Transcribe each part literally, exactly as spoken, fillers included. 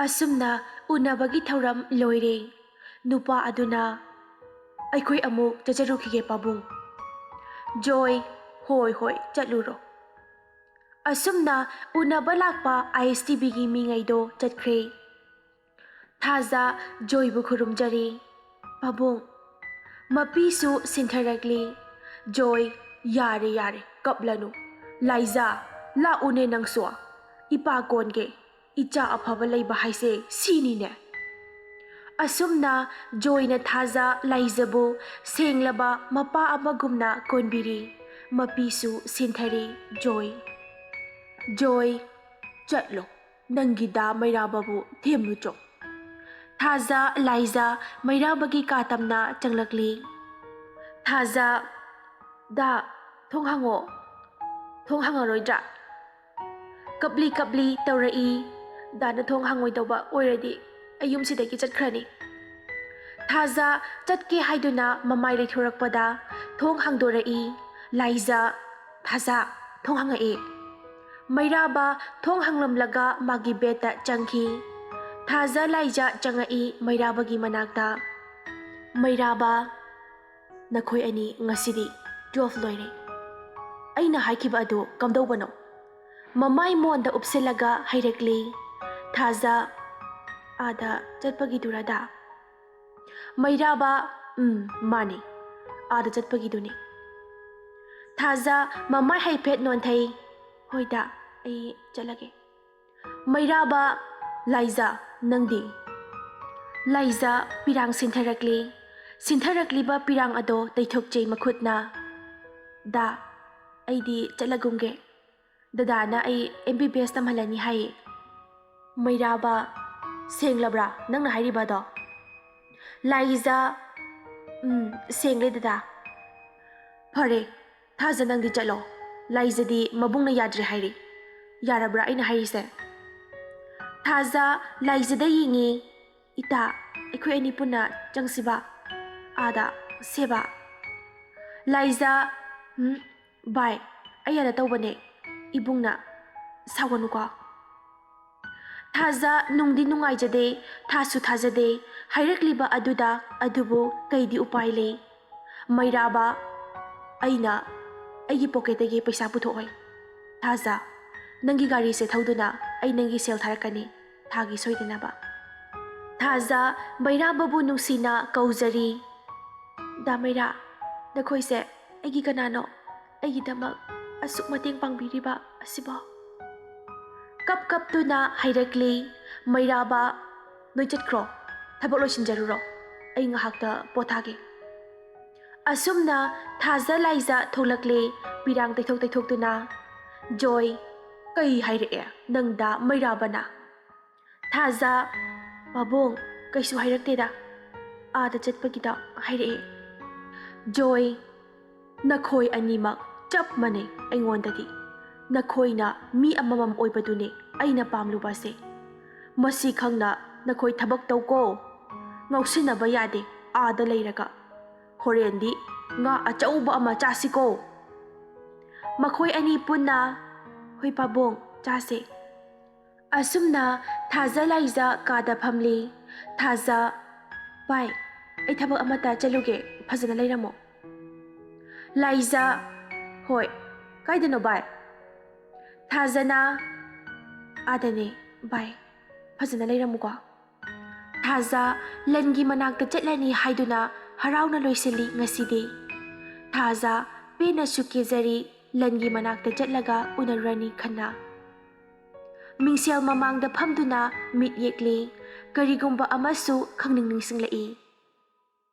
ꯑꯁꯨꯝꯅ ꯎꯅꯕꯒꯤ ꯊꯧꯔꯝ ꯂꯣꯏꯔꯦ꯫ ꯅꯨꯄꯥ ꯑꯗꯨꯅ, "ꯑꯩꯈꯣꯏ ꯑꯃꯨꯛ ꯆꯠꯆꯔꯨꯈꯤꯒꯦ, ꯄꯥꯕꯨꯡ꯫" ꯖꯣꯏ, "ꯍꯣꯏ, ꯍꯣꯏ, ꯆꯠꯂꯨꯔꯣ꯫" ꯑꯁꯨꯝꯅ ꯎꯅꯕ ꯂꯥꯛꯄ ꯑꯥꯏ ꯑꯦꯁ ꯇꯤ ꯚꯤꯒꯤ ꯃꯤꯉꯩꯗꯣ ꯆꯠꯈ꯭ꯔꯦ꯫ ꯊꯥꯖ ꯖꯣꯏꯕꯨ ꯈꯨꯔꯨꯝꯖꯔꯤ꯫ "ꯄꯥꯕꯨꯡ꯫" ꯃꯄꯤꯁꯨ ꯁꯤꯟꯊꯔꯛꯂꯤ꯫ ꯖꯣꯏ, "ꯌꯥꯔꯦ, ꯌꯥꯔꯦ, ꯀꯞꯂꯅꯨ꯫ ꯂꯥꯏꯖꯥ, ꯂꯥꯛꯎꯅꯦ ꯅꯪꯁꯨ꯫ ꯏꯄꯥ ꯀꯣꯟꯒꯦ꯫ ꯏꯆꯥ ꯑꯐꯕ ꯂꯩꯕ ꯍꯥꯏꯁꯦ ꯁꯤꯅꯤꯅꯦ꯫" ꯑꯁꯨꯝꯅ ꯖꯣꯏꯅ ꯊꯥꯖ ꯂꯥꯏꯖꯕꯨ ꯁꯦꯡꯂꯕ ꯃꯄꯥ ꯑꯃꯒꯨꯝꯅ ꯀꯣꯟꯕꯤꯔꯤ꯫ ꯃꯄꯤꯁꯨ ꯁꯤꯟꯊꯔꯤ꯫ ꯖꯣꯏ, "ꯖꯣꯏ, ꯆꯠꯂꯣ꯫ ꯅꯪꯒꯤ ꯗꯥ ꯃꯩꯔꯥꯕꯕꯨ ꯊꯦꯝꯂꯨꯆꯣ꯫" ꯊꯥꯖ ꯂꯥꯏꯖ ꯃꯩꯔꯥꯕꯒꯤ ꯀꯥ ꯇꯝꯅ ꯆꯪꯂꯛꯂꯤ꯫ ꯊꯥꯖ, "ꯗꯥ, ꯊꯣꯡ ꯍꯥꯡꯉꯣ꯫ ꯊꯣꯡ ꯍꯥꯡꯉꯔꯣꯏꯗ꯭ꯔꯥ?" ꯀꯞꯂꯤ ꯀꯞꯂꯤ ꯇꯧꯔꯛꯏ꯫ "ꯗꯥꯅ ꯊꯣꯡ ꯍꯥꯡꯉꯣꯏꯗꯧꯕ ꯑꯣꯏꯔꯗꯤ ꯑꯩ ꯌꯨꯝꯁꯤꯗꯒꯤ ꯆꯠꯈ꯭ꯔꯅꯤ꯫" ꯊꯥꯖ ꯆꯠꯀꯦ ꯍꯥꯏꯗꯨꯅ ꯃꯃꯥꯏ ꯂꯩꯊꯣꯔꯛꯄꯗ ꯊꯣꯡ ꯍꯥꯡꯗꯣꯔꯛꯏ꯫ ꯂꯥꯏꯖ, "ꯊꯥꯖ, ꯊꯣꯡ ꯍꯥꯡꯉꯛꯑꯦ꯫" ꯃꯩꯔꯥꯕ ꯊꯣꯡ ꯍꯥꯡꯂꯝꯂꯒ ꯃꯥꯒꯤ ꯕꯦꯗꯇ ꯆꯪꯈꯤ꯫ ꯊꯥꯖ ꯂꯥꯏꯖ ꯆꯪꯉꯛꯏ ꯃꯩꯔꯥꯕꯒꯤ ꯃꯅꯥꯛꯇ꯫ "ꯃꯩꯔꯥꯕ, ꯅꯈꯣꯏ ꯑꯅꯤ ꯉꯁꯤꯗꯤ ꯇꯨꯋꯦꯜꯐ ꯂꯣꯏꯔꯦ꯫ ꯑꯩꯅ ꯍꯥꯏꯈꯤꯕ ꯑꯗꯨ ꯀꯝꯗꯧꯕꯅꯣ?" ꯃꯃꯥꯏ ꯃꯣꯟꯗ ꯎꯞꯁꯤꯜꯂꯒ ꯍꯥꯏꯔꯛꯂꯤ꯫ ꯊꯥꯖ, "ꯑꯥꯗ ꯆꯠꯄꯒꯤꯗꯨꯔꯗ?" ꯃꯩꯔꯥꯕ, "ꯎꯝ, ꯃꯥꯅꯤ꯫ ꯑꯥꯗ ꯆꯠꯄꯒꯤꯗꯨꯅꯤ꯫" ꯊꯥꯖ ꯃꯃꯥꯏ ꯍꯥꯏꯐꯦꯠ ꯅꯣꯟꯊꯩ꯫ "ꯍꯣꯏꯗ, ꯑꯩ ꯆꯠꯂꯒꯦ꯫" ꯃꯩꯔꯥꯕ, "ꯂꯥꯏꯖ, ꯅꯪꯗꯤ?" ꯂꯥꯏꯖ ꯄꯤꯔꯥꯡ ꯁꯤꯟꯊꯔꯛꯂꯤ꯫ ꯁꯤꯟꯊꯔꯛꯂꯤꯕ ꯄꯤꯔꯥꯡ ꯑꯗꯣ ꯇꯩꯊꯣꯛꯆꯩ ꯃꯈꯨꯠꯅ꯫ "ꯗꯥ, ꯑꯩꯗꯤ ꯆꯠꯂꯒꯨꯝꯒꯦ꯫ ꯗꯗꯥꯅ ꯑꯩ ꯑꯦꯝ ꯕꯤ ꯕꯤ ꯑꯦꯁ ꯇꯝꯍꯜꯂꯅꯤ ꯍꯥꯏꯌꯦ꯫" ꯃꯩꯔꯥꯕ, "ꯁꯦꯡꯂꯕ꯭ꯔꯥ ꯅꯪꯅ ꯍꯥꯏꯔꯤꯕ ꯑꯗꯣ?" ꯂꯥꯏꯖ, "ꯎꯝ, ꯁꯦꯡꯂꯦ ꯗꯗꯥ꯫" "ꯐꯔꯦ, ꯊꯥꯖ, ꯅꯪꯗꯤ ꯆꯠꯂꯣ꯫ ꯂꯥꯏꯖꯗꯤ ꯃꯕꯨꯡꯅ ꯌꯥꯗ꯭ꯔꯦ ꯍꯥꯏꯔꯤ꯫ ꯌꯥꯔꯕ꯭ꯔꯥ ꯑꯩꯅ ꯍꯥꯏꯔꯤꯁꯦ?" ꯊꯥꯖ ꯂꯥꯏꯖꯗ ꯌꯦꯡꯉꯤ꯫ "ꯏꯇꯥ, ꯑꯩꯈꯣꯏ ꯑꯅꯤ ꯄꯨꯟꯅ ꯆꯪꯁꯤꯕ? ꯑꯥꯗ, ꯁꯦꯕ?" ꯂꯥꯏꯖ, "ꯎꯝ, ꯚꯥꯏ, ꯑꯩ ꯑꯥꯗ ꯇꯧꯕꯅꯦ꯫ ꯏꯕꯨꯡꯅ ꯁꯥꯎꯒꯅꯨꯀꯣ꯫" ꯊꯥꯖ ꯅꯨꯡꯗꯤ ꯅꯨꯡꯉꯥꯏꯖꯗꯦ, ꯊꯥꯁꯨ ꯊꯥꯖꯗꯦ ꯍꯥꯏꯔꯛꯂꯤꯕ ꯑꯗꯨꯗ꯫ ꯑꯗꯨꯕꯨ ꯀꯩꯗꯤ ꯎꯄꯥꯏ ꯂꯩ? ꯃꯩꯔꯥꯕ, ꯑꯩꯅ ꯑꯩꯒꯤ ꯄꯣꯀꯦꯠꯇꯒꯤ ꯄꯩꯁꯥ ꯄꯨꯊꯣꯛꯑꯣꯏ꯫ ꯊꯥꯖ, ꯅꯪꯒꯤ ꯒꯥꯔꯤꯁꯦ ꯊꯧꯗꯨꯅ ꯑꯩ ꯅꯪꯒꯤ ꯁꯦꯜ ꯊꯥꯔꯛꯀꯅꯤ, ꯊꯥꯒꯤ ꯁꯣꯏꯗꯅꯕ꯫ ꯊꯥꯖ ꯃꯩꯔꯥꯕꯕꯨ ꯅꯨꯡꯁꯤꯅ ꯀꯧꯖꯔꯤ꯫ "ꯗꯥ ꯃꯩꯔꯥ, ꯅꯈꯣꯏꯁꯦ ꯑꯩꯒꯤ ꯀꯅꯥꯅꯣ? ꯑꯩꯒꯤꯗꯃꯛ ꯑꯁꯨꯛ ꯃꯇꯦꯡ ꯄꯥꯡꯕꯤꯔꯤꯕ ꯑꯁꯤꯕꯣ?" ꯀꯞ ꯀꯞꯇꯨꯅ ꯍꯥꯏꯔꯛꯂꯤ꯫ ꯃꯩꯔꯥꯕ, ꯅꯣꯏ ꯆꯠꯈ꯭ꯔꯣ, ꯊꯕꯛ ꯂꯣꯏꯁꯤꯟꯖꯔꯨꯔꯣ, ꯑꯩ ꯉꯥꯏꯍꯥꯛꯇ ꯄꯣꯊꯥꯒꯦ꯫ ꯑꯁꯨꯝꯅ ꯊꯥꯖ ꯂꯥꯏꯖ ꯊꯣꯛꯂꯛꯂꯦ, ꯄꯤꯔꯥꯡ ꯇꯩꯊꯣꯛ ꯇꯩꯊꯣꯛꯇꯨꯅ꯫ ꯖꯣꯏ, ꯀꯩ ꯍꯥꯏꯔꯛꯑꯦ ꯅꯪꯗ ꯃꯩꯔꯥꯕꯅ? ꯊꯥꯖ, ꯄꯥꯕꯨꯡ, ꯀꯩꯁꯨ ꯍꯥꯏꯔꯛꯇꯦꯗ, ꯑꯥꯗ ꯆꯠꯄꯒꯤꯗ ꯍꯥꯏꯔꯛꯑꯦ꯫ ꯖꯣꯏ, ꯅꯈꯣꯏ ꯑꯅꯤꯃꯛ ꯆꯞ ꯃꯥꯟꯅꯩ ꯑꯩꯉꯣꯟꯗꯗꯤ꯫ ꯅꯈꯣꯏꯅ ꯃꯤ ꯑꯃꯃꯝ ꯑꯣꯏꯕꯗꯨꯅꯦ ꯑꯩꯅ ꯄꯥꯝꯂꯨꯕꯁꯦ꯫ ꯃꯁꯤ ꯈꯪꯅ ꯅꯈꯣꯏ ꯊꯕꯛ ꯇꯧꯀꯣ꯫ ꯉꯥꯎꯁꯤꯟꯅꯕ ꯌꯥꯗꯦ ꯑꯥꯗ ꯂꯩꯔꯒ꯫ ꯍꯣꯔꯦꯟꯗꯤ ꯉꯥ ꯑꯆꯧꯕ ꯑꯃ ꯆꯥꯁꯤꯀꯣ꯫ ꯃꯈꯣꯏ ꯑꯅꯤ ꯄꯨꯟꯅ, "ꯍꯣꯏ ꯄꯥꯕꯨꯡ, ꯆꯥꯁꯦ"꯫ ꯑꯁꯨꯝꯅ ꯊꯥꯖ ꯂꯥꯏꯖ ꯀꯥꯗ ꯐꯝꯂꯤ꯫ ꯊꯥꯖ, "ꯚꯥꯏ, ꯑꯩ ꯊꯕꯛ ꯑꯃꯇ ꯆꯠꯂꯨꯒꯦ, ꯐꯖꯅ ꯂꯩꯔꯝꯃꯣ"꯫ ꯂꯥꯏꯖ, "ꯍꯣꯏ, ꯀꯥꯏꯗꯅꯣ ꯚꯥꯏ?" ꯊꯥꯖꯅ, "ꯑꯥꯗꯅꯦ ꯚꯥꯏ, ꯐꯖꯅ ꯂꯩꯔꯝꯃꯨꯀꯣ"꯫ ꯊꯥꯖ ꯂꯟꯒꯤ ꯃꯅꯥꯛꯇ ꯆꯠꯂꯅꯤ ꯍꯥꯏꯗꯨꯅ ꯍꯔꯥꯎꯅ ꯂꯣꯏꯁꯤꯜꯂꯤ ꯉꯁꯤꯗꯤ꯫ ꯊꯥꯖ ꯄꯦꯟꯅꯁꯨ ꯀꯦꯖꯔꯤ ꯂꯟꯒꯤ ꯃꯅꯥꯛꯇ ꯆꯠꯂꯒ ꯎꯅꯔꯨꯔꯅꯤ ꯈꯟꯅ꯫ ꯃꯤꯡꯁꯦꯜ ꯃꯃꯥꯡꯗ ꯐꯝꯗꯨꯅ ꯃꯤꯠ ꯌꯦꯛꯂꯤ꯫ ꯀꯔꯤꯒꯨꯝꯕ ꯑꯃꯁꯨ ꯈꯪꯅꯤꯡ ꯅꯤꯡꯁꯤꯡꯂꯛꯏ꯫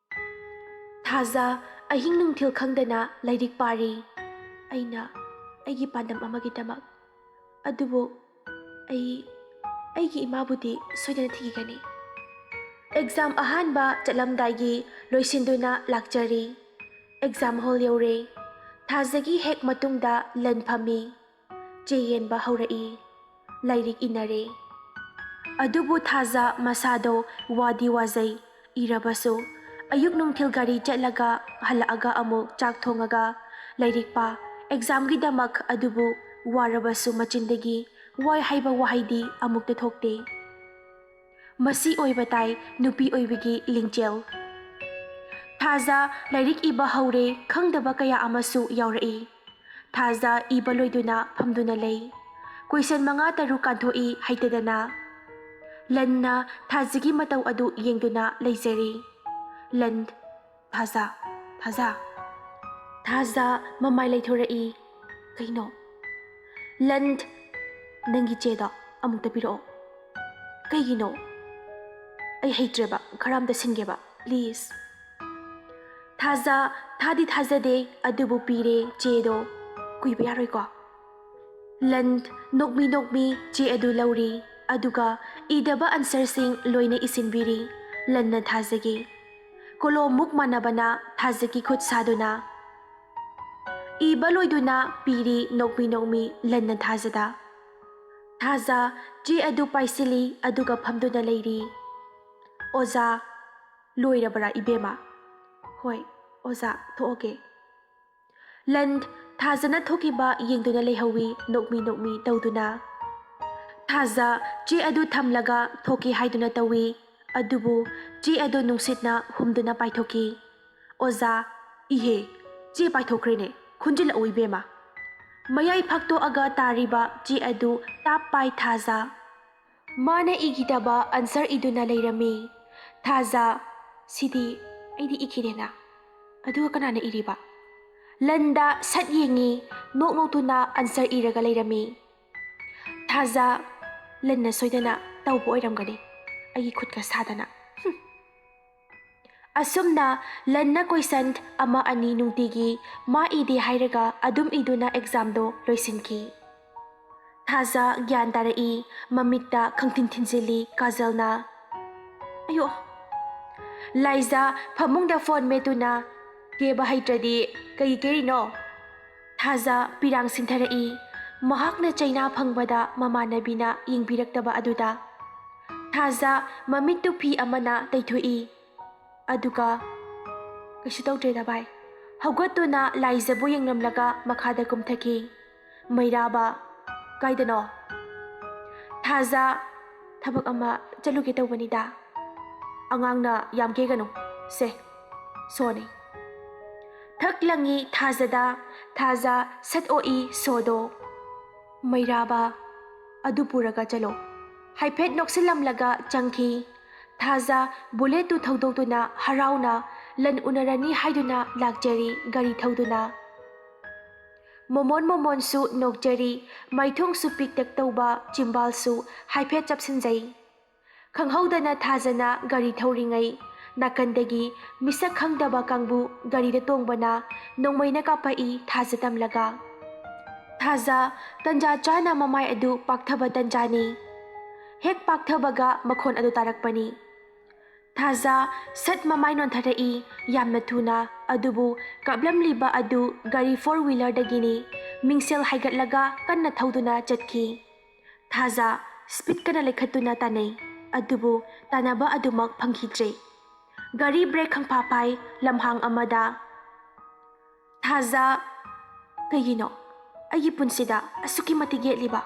ꯊꯥꯖ ꯑꯍꯤꯡ ꯅꯨꯡꯊꯤꯜ ꯈꯪꯗꯅ ꯂꯥꯏꯔꯤꯛ ꯄꯥꯔꯤ꯫ ꯑꯩꯅ ꯑꯩꯒꯤ ꯄꯥꯟꯗꯝ ꯑꯃꯒꯤꯗꯃꯛ꯫ ꯑꯗꯨꯕꯨ ꯑꯩ ꯑꯩꯒꯤ ꯏꯃꯥꯕꯨꯗꯤ ꯁꯣꯏꯗꯅ ꯊꯤꯈꯤꯒꯅꯤ꯫ ꯑꯦꯛꯖꯥꯝ ꯑꯍꯥꯟꯕ ꯆꯠꯂꯝꯗꯥꯏꯒꯤ ꯂꯣꯏꯁꯤꯟꯗꯨꯅ ꯂꯥꯛꯆꯔꯤ꯫ ꯑꯦꯛꯖꯥꯝ ꯍꯣꯜ ꯌꯧꯔꯦ꯫ ꯊꯥꯖꯒꯤ ꯍꯦꯛ ꯃꯇꯨꯡꯗ ꯂꯟ ꯐꯝꯃꯤ꯫ ꯆꯦ ꯌꯦꯟꯕ ꯍꯧꯔꯛꯏ꯫ ꯂꯥꯏꯔꯤꯛ ꯏꯅꯔꯦ꯫ ꯑꯗꯨꯕꯨ ꯊꯥꯖ ꯃꯁꯥꯗꯣ ꯋꯥꯗꯤ ꯋꯥꯖꯩ꯫ ꯏꯔꯕꯁꯨ ꯑꯌꯨꯛ ꯅꯨꯡꯊꯤꯜ ꯒꯥꯔꯤ ꯆꯠꯂꯒ ꯍꯜꯂꯛꯑꯒ ꯑꯃꯨꯛ ꯆꯥꯛ ꯊꯣꯡꯉꯒ ꯂꯥꯏꯔꯤꯛ ꯄꯥ꯫ ꯑꯦꯛꯖꯥꯝꯒꯤꯗꯃꯛ꯫ ꯑꯗꯨꯕꯨ ꯋꯥꯔꯕꯁꯨ ꯃꯆꯤꯟꯗꯒꯤ ꯋꯥꯏ ꯍꯥꯏꯕ ꯋꯥꯍꯩꯗꯤ ꯑꯃꯨꯛꯇ ꯊꯣꯛꯇꯦ꯫ ꯃꯁꯤ ꯑꯣꯏꯕ ꯇꯥꯏ ꯅꯨꯄꯤ ꯑꯣꯏꯕꯒꯤ ꯂꯤꯡꯖꯦꯜ꯫ ꯊꯥꯖ ꯂꯥꯏꯔꯤꯛ ꯏꯕ ꯍꯧꯔꯦ, ꯈꯪꯗꯕ ꯀꯌꯥ ꯑꯃꯁꯨ ꯌꯥꯎꯔꯛꯏ꯫ ꯊꯥꯖ ꯏꯕ ꯂꯣꯏꯗꯨꯅ ꯐꯝꯗꯨꯅ ꯂꯩ꯫ ꯀꯣꯏꯁꯟ ꯃꯉꯥ ꯇꯔꯨꯛ ꯀꯥꯟꯊꯣꯛꯏ ꯍꯩꯇꯗꯅ꯫ ꯂꯟꯅ ꯊꯥꯖꯒꯤ ꯃꯇꯧ ꯑꯗꯨ ꯌꯦꯡꯗꯨꯅ ꯂꯩꯖꯔꯤ꯫ ꯂꯟ, ꯊꯥꯖ, ꯊꯥꯖ꯫ ꯊꯥꯖ ꯃꯃꯥꯏ ꯂꯩꯊꯣꯔꯛꯏ꯫ ꯀꯩꯅꯣ? ꯂꯟ, ꯅꯪꯒꯤ ꯆꯦꯗꯣ ꯑꯃꯨꯛꯇ ꯄꯤꯔꯛꯑꯣ꯫ ꯀꯩꯒꯤꯅꯣ? ꯑꯩ ꯍꯩꯇ꯭ꯔꯦꯕ, ꯈꯔ ꯑꯝꯇ ꯁꯤꯟꯒꯦꯕ, please꯫ ꯊꯥꯖ, ꯊꯥꯗꯤ ꯊꯥꯖꯗꯦ, ꯑꯗꯨꯕꯨ ꯄꯤꯔꯦ ꯆꯦꯗꯣ꯫ ꯀꯨꯏꯕ ꯌꯥꯔꯣꯏꯀꯣ? ꯂꯟ ꯅꯣꯛꯃꯤ ꯅꯣꯛꯃꯤ ꯆꯦ ꯑꯗꯨ ꯂꯧꯔꯤ, ꯑꯗꯨꯒ ꯏꯗꯕ ꯑꯟꯁꯔꯁꯤꯡ ꯂꯣꯏꯅ ꯏꯁꯤꯟꯕꯤꯔꯤ꯫ ꯂꯟꯅ ꯊꯥꯖꯒꯤ ꯀꯣꯂꯣꯝ ꯃꯨꯛ ꯃꯥꯟꯅꯕꯅ ꯊꯥꯖꯒꯤ ꯈꯨꯠ ꯁꯥꯗꯨꯅ ꯏꯕ ꯂꯣꯏꯗꯨꯅ ꯄꯤꯔꯤ ꯅꯣꯛꯃꯤ ꯅꯣꯛꯃꯤ ꯂꯟꯅ ꯊꯥꯖꯗ꯫ ꯊꯥꯖ ꯆꯦ ꯑꯗꯨ ꯄꯥꯏꯁꯤꯜꯂꯤ, ꯑꯗꯨꯒ ꯐꯝꯗꯨꯅ ꯂꯩꯔꯤ꯫ "ꯑꯣꯖꯥ, ꯂꯣꯏꯔꯕ꯭ꯔꯥ ꯏꯕꯦꯝꯃ?" "ꯍꯣꯏ, ꯑꯣꯖꯥ, ꯊꯣꯛꯑꯒꯦ꯫" ꯂꯟ ꯊꯥꯖꯅ ꯊꯣꯛꯈꯤꯕ ꯌꯦꯡꯗꯨꯅ ꯂꯩꯍꯧꯋꯤ, ꯅꯣꯛꯃꯤ ꯅꯣꯛꯃꯤ ꯇꯧꯗꯨꯅ꯫ ꯊꯥꯖ ꯆꯦ ꯑꯗꯨ ꯊꯝꯂꯒ ꯊꯣꯛꯀꯦ ꯍꯥꯏꯗꯨꯅ ꯇꯧꯏ, ꯑꯗꯨꯕꯨ ꯆꯦ ꯑꯗꯨ ꯅꯨꯡꯁꯤꯠꯅ ꯍꯨꯝꯗꯨꯅ ꯄꯥꯏꯊꯣꯛꯈꯤ꯫ "ꯑꯣꯖꯥ, ꯏꯍꯦ, ꯆꯦ ꯄꯥꯏꯊꯣꯛꯈ꯭ꯔꯦꯅꯦ, ꯈꯨꯟꯖꯤꯜꯂꯛꯎ ꯏꯕꯦꯝꯃ꯫" ꯃꯌꯥꯏ ꯐꯥꯛꯇꯣꯛꯑꯒ ꯇꯥꯔꯤꯕ ꯆꯦ ꯑꯗꯨ ꯇꯥꯞ ꯄꯥꯏ ꯊꯥꯖ꯫ ꯃꯥꯅ ꯏꯈꯤꯗꯕ ꯑꯟꯁꯔ ꯏꯗꯨꯅ ꯂꯩꯔꯝꯃꯤ꯫ ꯊꯥꯖ, "ꯁꯤꯗꯤ ꯑꯩꯗꯤ ꯏꯈꯤꯗꯦꯅ, ꯑꯗꯨꯒ ꯀꯅꯥꯅ ꯏꯔꯤꯕ?" ꯂꯟꯗ ꯁꯠ ꯌꯦꯡꯉꯤ, ꯅꯣꯛ ꯅꯣꯛꯇꯨꯅ ꯑꯟꯁꯔ ꯏꯔꯒ ꯂꯩꯔꯝꯃꯤ꯫ ꯊꯥꯖ, "ꯂꯟꯅ ꯁꯣꯏꯗꯅ ꯇꯧꯕ ꯑꯣꯏꯔꯝꯒꯅꯤ, ꯑꯩꯒꯤ ꯈꯨꯠꯀ ꯁꯥꯗꯅ꯫" ꯍꯨꯝ꯫ ꯑꯁꯨꯝꯅ ꯂꯟꯅ ꯀꯣꯏꯁꯟ ꯑꯃ ꯑꯅꯤ ꯅꯨꯡꯇꯤꯒꯤ ꯃꯥ ꯏꯗꯦ ꯍꯥꯏꯔꯒ ꯑꯗꯨꯝ ꯏꯗꯨꯅ ꯑꯦꯛꯖꯥꯝꯗꯣ ꯂꯣꯏꯁꯤꯟꯈꯤ꯫ ꯊꯥꯖ ꯒ꯭ꯌꯥꯟ ꯇꯥꯔꯛꯏ, ꯃꯃꯤꯠꯇ ꯈꯪꯊꯤꯟ ꯊꯤꯟꯖꯤꯜꯂꯤ ꯀꯥꯖꯜꯅ꯫ ꯑꯌꯣ! ꯂꯥꯏꯖ ꯐꯃꯨꯡꯗ ꯐꯣꯟ ꯃꯦꯠꯇꯨꯅ, "ꯀꯦꯕ ꯍꯩꯇ꯭ꯔꯗꯤ ꯀꯩ ꯀꯦꯔꯤꯅꯣ?" ꯊꯥꯖ ꯄꯤꯔꯥꯡ ꯁꯤꯟꯊꯔꯛꯏ꯫ ꯃꯍꯥꯛꯅ ꯆꯩꯅꯥ ꯐꯪꯕꯗ ꯃꯃꯥꯟꯅꯕꯤꯅ ꯌꯦꯡꯕꯤꯔꯛꯇꯕ ꯑꯗꯨꯗ꯫ ꯊꯥꯖ ꯃꯃꯤꯠꯇꯨ ꯐꯤ ꯑꯃꯅ ꯇꯩꯊꯣꯛꯏ꯫ ꯑꯗꯨꯒ, "ꯀꯩꯁꯨ ꯇꯧꯗ꯭ꯔꯦꯗ ꯚꯥꯏ꯫" ꯍꯧꯒꯠꯇꯨꯅ ꯂꯥꯏꯖꯕꯨ ꯌꯦꯡꯂꯝꯂꯒ ꯃꯈꯥꯗ ꯀꯨꯝꯊꯈꯤ꯫ "ꯃꯩꯔꯥꯕ, ꯀꯥꯏꯗꯅꯣ?" ꯊꯥꯖ, ꯊꯕꯛ ꯑꯃ ꯆꯠꯂꯨꯒꯦ ꯇꯧꯕꯅꯤꯗ꯫ ꯑꯉꯥꯡꯅ ꯌꯥꯝ ꯀꯦꯒꯅꯨ꯫ ꯁꯦ, ꯁꯣꯅꯤ꯫ ꯊꯛ ꯂꯪꯉꯤ ꯊꯥꯖꯗ꯫ ꯊꯥꯖ ꯁꯠ ꯑꯣꯛꯏ ꯁꯣꯗꯣ꯫ ꯃꯩꯔꯥꯕ, ꯑꯗꯨ ꯄꯨꯔꯒ ꯆꯠꯂꯣ꯫ ꯍꯥꯏꯐꯦꯠ ꯅꯣꯛꯁꯤꯜꯂꯝꯂꯒ ꯆꯪꯈꯤ꯫ ꯊꯥꯖ ꯕꯨꯂꯦꯠꯇꯨ ꯊꯧꯗꯣꯛꯇꯨꯅ ꯍꯔꯥꯎꯅ ꯂꯟ ꯎꯅꯔꯅꯤ ꯍꯥꯏꯗꯨꯅ ꯂꯥꯛꯆꯔꯤ ꯒꯥꯔꯤ ꯊꯧꯗꯨꯅ꯫ ꯃꯣꯃꯣꯟ ꯃꯣꯃꯣꯟꯁꯨ ꯅꯣꯛꯆꯔꯤ, ꯃꯥꯏꯊꯣꯡꯁꯨ ꯄꯤꯛꯇꯛ ꯇꯧꯕ, ꯆꯤꯝꯕꯥꯜꯁꯨ ꯍꯥꯏꯐꯦꯠ ꯆꯞꯁꯤꯟꯖꯩ꯫ ꯈꯪꯍꯧꯗꯅ ꯊꯥꯖꯅ ꯒꯥꯔꯤ ꯊꯧꯔꯤꯉꯩ ꯅꯥꯀꯟꯗꯒꯤ ꯃꯤꯁꯛ ꯈꯪꯗꯕ ꯀꯥꯡꯕꯨ ꯒꯥꯔꯤꯗ ꯇꯣꯡꯕꯅ ꯅꯣꯡꯃꯩꯅ ꯀꯥꯞꯄꯛꯏ ꯊꯥꯖ ꯇꯝꯂꯒ꯫ ꯊꯥꯖ ꯇꯟꯖꯥ ꯆꯥꯅ ꯃꯃꯥꯏ ꯑꯗꯨ ꯄꯥꯛꯊꯕ ꯇꯟꯖꯥꯅꯤ꯫ ꯍꯦꯛ ꯄꯥꯛꯊꯕꯒ ꯃꯈꯣꯟ ꯑꯗꯨ ꯇꯥꯔꯛꯄꯅꯤ꯫ ꯊꯥꯖ ꯁꯠ ꯃꯃꯥꯏ ꯅꯣꯟꯊꯔꯛꯏ ꯌꯥꯝꯅ ꯊꯨꯅ, ꯑꯗꯨꯕꯨ ꯀꯥꯞꯂꯝꯂꯤꯕ ꯑꯗꯨ ꯒꯥꯔꯤ ꯐꯣꯔ ꯋꯤꯂꯔꯗꯒꯤꯅꯤ꯫ ꯃꯤꯡꯁꯦꯜ ꯍꯥꯏꯒꯠꯂꯒ ꯀꯟꯅ ꯊꯧꯗꯨꯅ ꯆꯠꯈꯤ꯫ ꯊꯥꯖ ꯁ꯭ꯄꯤꯠ ꯀꯟꯅ ꯂꯩꯈꯠꯇꯨꯅ ꯇꯥꯟꯅꯩ, ꯑꯗꯨꯕꯨ ꯇꯥꯟꯅꯕ ꯑꯗꯨꯃꯛ ꯐꯪꯈꯤꯗ꯭ꯔꯦ꯫ ꯒꯥꯔꯤ ꯕ꯭ꯔꯦꯛ ꯈꯪꯐꯥ ꯐꯥꯏ ꯂꯝꯍꯥꯡ ꯑꯃꯗ꯫ ꯊꯥꯖ, ꯀꯩꯒꯤꯅꯣ ꯑꯩꯒꯤ ꯄꯨꯟꯁꯤꯗ ꯑꯁꯨꯛꯀꯤ ꯃꯇꯤꯛ ꯌꯦꯠꯂꯤꯕ?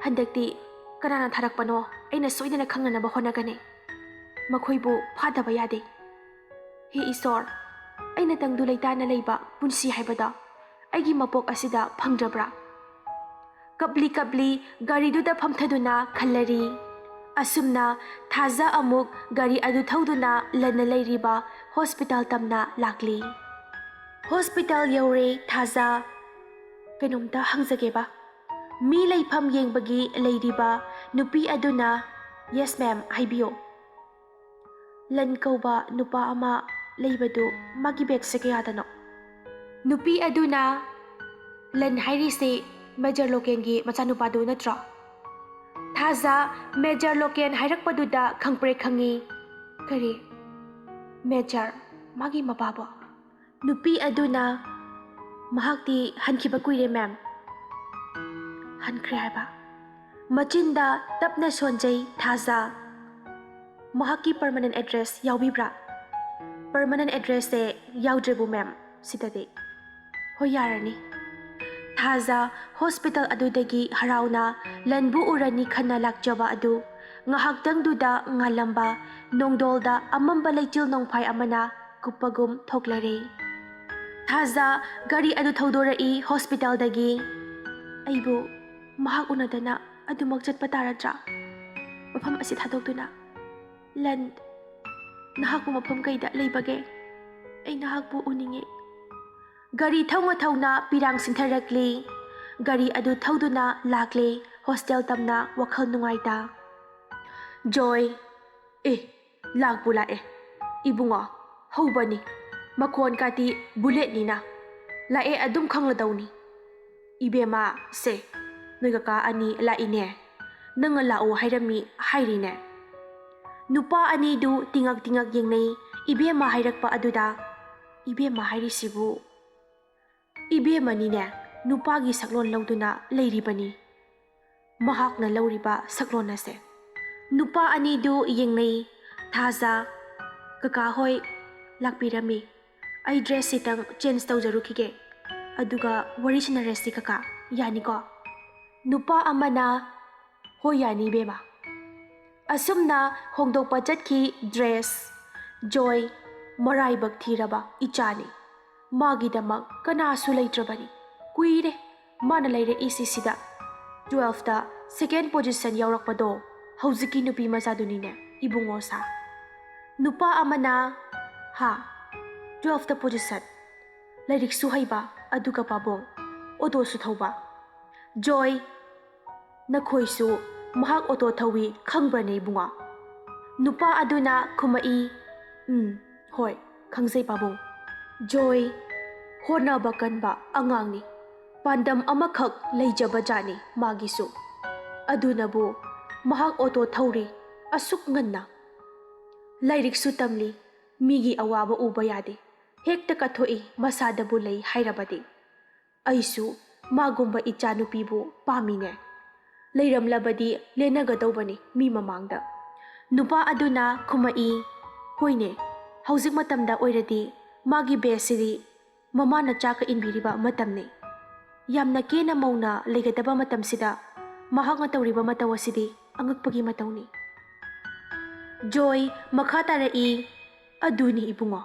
ꯍꯟꯗꯛꯇꯤ ꯀꯅꯥꯅ ꯊꯥꯔꯛꯄꯅꯣ ꯑꯩꯅ ꯁꯣꯏꯗꯅ ꯈꯪꯅꯅꯕ ꯍꯣꯠꯅꯒꯅꯤ꯫ ꯃꯈꯣꯏꯕꯨ ꯐꯥꯗꯕ ꯌꯥꯗꯦ꯫ ꯍꯦ ꯏꯁꯣꯔ, ꯑꯩꯅ ꯇꯪꯗꯨ ꯂꯩꯇꯥꯅ ꯂꯩꯕ ꯄꯨꯟꯁꯤ ꯍꯥꯏꯕꯗꯣ ꯑꯩꯒꯤ ꯃꯄꯣꯛ ꯑꯁꯤꯗ ꯐꯪꯗ꯭ꯔꯕ꯭ꯔꯥ? ꯀꯞꯂꯤ ꯀꯞꯂꯤ ꯒꯥꯔꯤꯗꯨꯗ ꯐꯝꯊꯗꯨꯅ ꯈꯜꯂꯔꯤ꯫ ꯑꯁꯨꯝꯅ ꯊꯥꯖ ꯑꯃꯨꯛ ꯒꯥꯔꯤ ꯑꯗꯨ ꯊꯧꯗꯨꯅ ꯂꯟꯅ ꯂꯩꯔꯤꯕ ꯍꯣꯁꯄꯤꯇꯥꯜ ꯇꯝꯅ ꯂꯥꯛꯂꯤ꯫ ꯍꯣꯁꯄꯤꯇꯥꯜ ꯌꯧꯔꯦ ꯊꯥꯖ꯫ ꯀꯩꯅꯣꯝꯇ ꯍꯪꯖꯒꯦꯕ꯫ ꯃꯤ ꯂꯩꯐꯝ ꯌꯦꯡꯕꯒꯤ ꯂꯩꯔꯤꯕ ꯅꯨꯄꯤ ꯑꯗꯨꯅ, "Yes ma'am, ꯍꯥꯏꯕꯤꯌꯨ"꯫ ꯂꯟ ꯀꯧꯕ ꯅꯨꯄꯥ ꯑꯃ ꯂꯩꯕꯗꯨ ꯃꯥꯒꯤ ꯕꯦꯒꯁꯦ ꯀꯌꯥꯗꯅꯣ? ꯅꯨꯄꯤ ꯑꯗꯨꯅ, "ꯂꯟ ꯍꯥꯏꯔꯤꯁꯦ ꯃꯦꯖꯔ ꯂꯣꯀꯦꯟꯒꯤ ꯃꯆꯥꯅꯨꯄꯥꯗꯨ ꯅꯠꯇ꯭ꯔꯣ?" ꯊꯥꯖ ꯃꯦꯖꯔ ꯂꯣꯀꯦꯟ ꯍꯥꯏꯔꯛꯄꯗꯨꯗ ꯈꯪꯄ꯭ꯔꯦꯛ ꯈꯪꯉꯤ꯫ "ꯀꯔꯤ? ꯃꯦꯖꯔ? ꯃꯥꯒꯤ ꯃꯄꯥꯕꯣ?" ꯅꯨꯄꯤ ꯑꯗꯨꯅ, "ꯃꯍꯥꯛꯇꯤ ꯍꯟꯈꯤꯕ ꯀꯨꯏꯔꯦ, ꯃꯦꯝ"꯫ "ꯍꯟꯈ꯭ꯔꯦ ꯍꯥꯏꯕ?" ꯃꯆꯤꯟꯗ ꯇꯞꯅ ꯁꯣꯟꯖꯩ ꯊꯥꯖ꯫ "ꯃꯍꯥꯛꯀꯤ ꯄꯔꯃꯅꯦꯟ ꯑꯦꯗ꯭ꯔꯦꯁ ꯌꯥꯎꯕꯤꯕ꯭ꯔꯥ?" "ꯄꯔꯃꯅꯦꯟ ꯑꯦꯗ꯭ꯔꯦꯁꯁꯦ ꯌꯥꯎꯗ꯭ꯔꯦꯕꯨ, ꯃꯦꯝ, ꯁꯤꯗꯗꯤ"꯫ "ꯍꯣꯏ, ꯌꯥꯔꯅꯤ"꯫ ꯊꯥꯖ ꯍꯣꯁꯄꯤꯇꯥꯜ ꯑꯗꯨꯗꯒꯤ ꯍꯔꯥꯎꯅ ꯂꯟꯕꯨ ꯎꯔꯅꯤ ꯈꯟꯅ ꯂꯥꯛꯆꯕ ꯑꯗꯨ ꯉꯥꯏꯍꯥꯛꯇꯪꯗꯨꯗ ꯉꯥꯜꯂꯝꯕ ꯅꯣꯡꯗꯣꯜꯗ ꯑꯃꯝꯕ ꯂꯩꯆꯤꯜ ꯅꯣꯡꯐꯥꯏ ꯑꯃꯅ ꯀꯨꯞꯄꯒꯨꯝ ꯊꯣꯛꯂꯔꯦ꯫ ꯊꯥꯖ ꯒꯥꯔꯤ ꯑꯗꯨ ꯊꯧꯗꯣꯔꯛꯏ ꯍꯣꯁꯄꯤꯇꯥꯜꯗꯒꯤ꯫ ꯑꯩꯕꯨ ꯃꯍꯥꯛ ꯎꯅꯗꯅ ꯑꯗꯨꯃꯛ ꯆꯠꯄ ꯇꯥꯔꯗ꯭ꯔꯥ? ꯃꯐꯝ ꯑꯁꯤ ꯊꯥꯗꯣꯛꯇꯨꯅ꯫ ꯂꯟ, ꯅꯍꯥꯛꯄꯨ ꯃꯐꯝ ꯀꯩꯗ ꯂꯩꯕꯒꯦ? ꯑꯩ ꯅꯍꯥꯛꯄꯨ ꯎꯅꯤꯡꯉꯤ꯫ ꯒꯥꯔꯤ ꯊꯧꯅ ꯊꯧꯅ ꯄꯤꯔꯥꯡ ꯁꯤꯟꯊꯔꯛꯂꯤ꯫ ꯒꯥꯔꯤ ꯑꯗꯨ ꯊꯧꯗꯨꯅ ꯂꯥꯛꯂꯦ ꯍꯣꯁꯇꯦꯜ ꯇꯝꯅ ꯋꯥꯈꯜ ꯅꯨꯡꯉꯥꯏꯇ꯫ ꯖꯣꯏ, ꯑꯦ, ꯂꯥꯛꯄꯨ ꯂꯥꯛꯑꯦ꯫ ꯏꯕꯨꯡꯉꯣ, ꯍꯧꯕꯅꯤ꯫ ꯃꯈꯣꯟ ꯀꯥꯇꯤ ꯕꯨꯂꯦꯠꯅꯤꯅ꯫ ꯂꯥꯛꯑꯦ ꯑꯗꯨꯝ ꯈꯪꯂꯗꯧꯅꯤ꯫ ꯏꯕꯦꯝꯃ, ꯁꯦ, ꯅꯣꯏ ꯀꯀꯥ ꯑꯅꯤ ꯂꯥꯛꯏꯅꯦ꯫ ꯅꯪꯅ ꯂꯥꯛꯑꯣ ꯍꯥꯏꯔꯝꯃꯤ ꯍꯥꯏꯔꯤꯅꯦ꯫ ꯅꯨꯄꯥ ꯑꯅꯤꯗꯨ ꯇꯤꯉꯛ ꯇꯤꯉꯛ ꯌꯦꯡꯅꯩ ꯏꯕꯦꯝꯃ ꯍꯥꯏꯔꯛꯄ ꯑꯗꯨꯗ꯫ ꯏꯕꯦꯝꯃ ꯍꯥꯏꯔꯤꯁꯤꯕꯨ? ꯏꯕꯦꯝꯃꯅꯤꯅꯦ, ꯅꯨꯄꯥꯒꯤ ꯁꯛꯂꯣꯟ ꯂꯧꯗꯨꯅ ꯂꯩꯔꯤꯕꯅꯤ꯫ ꯃꯍꯥꯛꯅ ꯂꯧꯔꯤꯕ ꯁꯛꯂꯣꯟ ꯑꯁꯦ꯫ ꯅꯨꯄꯥ ꯑꯅꯤꯗꯨ ꯌꯦꯡꯅꯩ꯫ ꯊꯥꯖ, ꯀꯀꯥ ꯍꯣꯏ ꯂꯥꯛꯄꯤꯔꯝꯃꯤ꯫ ꯑꯩ ꯗ꯭ꯔꯦꯁ ꯁꯤꯇꯪ ꯆꯦꯟꯖ ꯇꯧꯖꯔꯨꯈꯤꯒꯦ꯫ ꯑꯗꯨꯒ ꯋꯥꯔꯤ ꯁꯥꯟꯅꯔꯁꯤ ꯀꯀꯥ, ꯌꯥꯅꯤꯀꯣ? ꯅꯨꯄꯥ ꯑꯃꯅ, ꯍꯣꯏ ꯌꯥꯅꯤ ꯏꯕꯦꯝꯃ꯫ ꯑꯁꯨꯝꯅ ꯍꯣꯡꯗꯣꯛꯄ ꯆꯠꯈꯤ ꯗ꯭ꯔꯦꯁ꯫ ꯖꯣꯏ, ꯃꯔꯥꯏꯕꯛ ꯊꯤꯔꯕ ꯏꯆꯥꯅꯤ꯫ ꯃꯥꯒꯤꯗꯃꯛ ꯀꯅꯥꯁꯨ ꯂꯩꯇ꯭ꯔꯕꯅꯤ꯫ ꯀꯨꯏꯔꯦ ꯃꯥꯅ ꯂꯩꯔꯛꯏꯁꯤ ꯁꯤꯗ꯫ ꯇꯨꯋꯦꯜꯐꯇ ꯁꯦꯀꯦꯟ ꯄꯣꯖꯤꯁꯟ ꯌꯥꯎꯔꯛꯄꯗꯣ ꯍꯧꯖꯤꯛꯀꯤ ꯅꯨꯄꯤ ꯃꯆꯥꯗꯨꯅꯤꯅꯦ ꯏꯕꯨꯡꯉꯣ ꯁꯥ꯫ ꯅꯨꯄꯥ ꯑꯃꯅ, ꯍꯥ, ꯇꯨꯋꯦꯜꯐꯇ ꯄꯣꯖꯤꯁꯟ꯫ ꯂꯥꯏꯔꯤꯛꯁꯨ ꯍꯩꯕ, ꯑꯗꯨꯒ ꯄꯥꯕꯣꯡ, ꯑꯣꯇꯣꯁꯨ ꯊꯧꯕ꯫ ꯖꯣꯏ, ꯅꯈꯣꯏꯁꯨ ꯃꯍꯥꯛ ꯑꯣꯇꯣ ꯊꯧꯏ ꯈꯪꯕ꯭ꯔꯅꯦ ꯏꯕꯨꯡꯉꯣ? ꯅꯨꯄꯥ ꯑꯗꯨꯅ ꯈꯨꯝꯃꯛꯏ, ꯎꯝ, ꯍꯣꯏ, ꯈꯪꯖꯩ ꯄꯥꯕꯨꯡ꯫ ꯖꯣꯏ, ꯍꯣꯠꯅꯕ ꯀꯟꯕ ꯑꯉꯥꯡꯅꯤ꯫ ꯄꯥꯟꯗꯝ ꯑꯃꯈꯛ ꯂꯩꯖꯕ ꯖꯥꯠꯅꯤ ꯃꯥꯒꯤꯁꯨ꯫ ꯑꯗꯨꯅꯕꯨ ꯃꯍꯥꯛ ꯑꯣꯇꯣ ꯊꯧꯔꯤ ꯑꯁꯨꯛ ꯉꯟꯅ꯫ ꯂꯥꯏꯔꯤꯛꯁꯨ ꯇꯝꯂꯤ, ꯃꯤꯒꯤ ꯑꯋꯥꯕ ꯎꯕ ꯌꯥꯗꯦ꯫ ꯍꯦꯛꯇ ꯀꯠꯊꯣꯛꯏ ꯃꯁꯥꯗꯕꯨ ꯂꯩ ꯍꯥꯏꯔꯕꯗꯤ꯫ ꯑꯩꯁꯨ ꯃꯥꯒꯨꯝꯕ ꯏꯆꯥꯅꯨꯄꯤꯕꯨ ꯄꯥꯝꯃꯤꯅꯦ꯫ ꯂꯩꯔꯝꯂꯕꯗꯤ ꯂꯦꯟꯅꯒꯗꯧꯕꯅꯤ ꯃꯤ ꯃꯃꯥꯡꯗ꯫ ꯅꯨꯄꯥ ꯑꯗꯨꯅ ꯈꯨꯝꯃꯛꯏ, ꯍꯣꯏꯅꯦ, ꯍꯧꯖꯤꯛ ꯃꯇꯝꯗ ꯑꯣꯏꯔꯗꯤ ꯃꯥꯒꯤ ꯕꯦꯁꯁꯤꯗꯤ ꯃꯃꯥꯅ ꯆꯥꯛꯀ ꯏꯟꯕꯤꯔꯤꯕ ꯃꯇꯝꯅꯤ꯫ ꯌꯥꯝꯅ ꯀꯦꯅ ꯃꯧꯅ ꯂꯩꯒꯗꯕ ꯃꯇꯝꯁꯤꯗ ꯃꯍꯥꯛꯅ ꯇꯧꯔꯤꯕ ꯃꯇꯧ ꯑꯁꯤꯗꯤ ꯑꯉꯛꯄꯒꯤ ꯃꯇꯧꯅꯤ꯫ ꯖꯣꯏ ꯃꯈꯥ ꯇꯥꯔꯛꯏ, "ꯑꯗꯨꯅꯤ ꯏꯕꯨꯡꯉꯣ,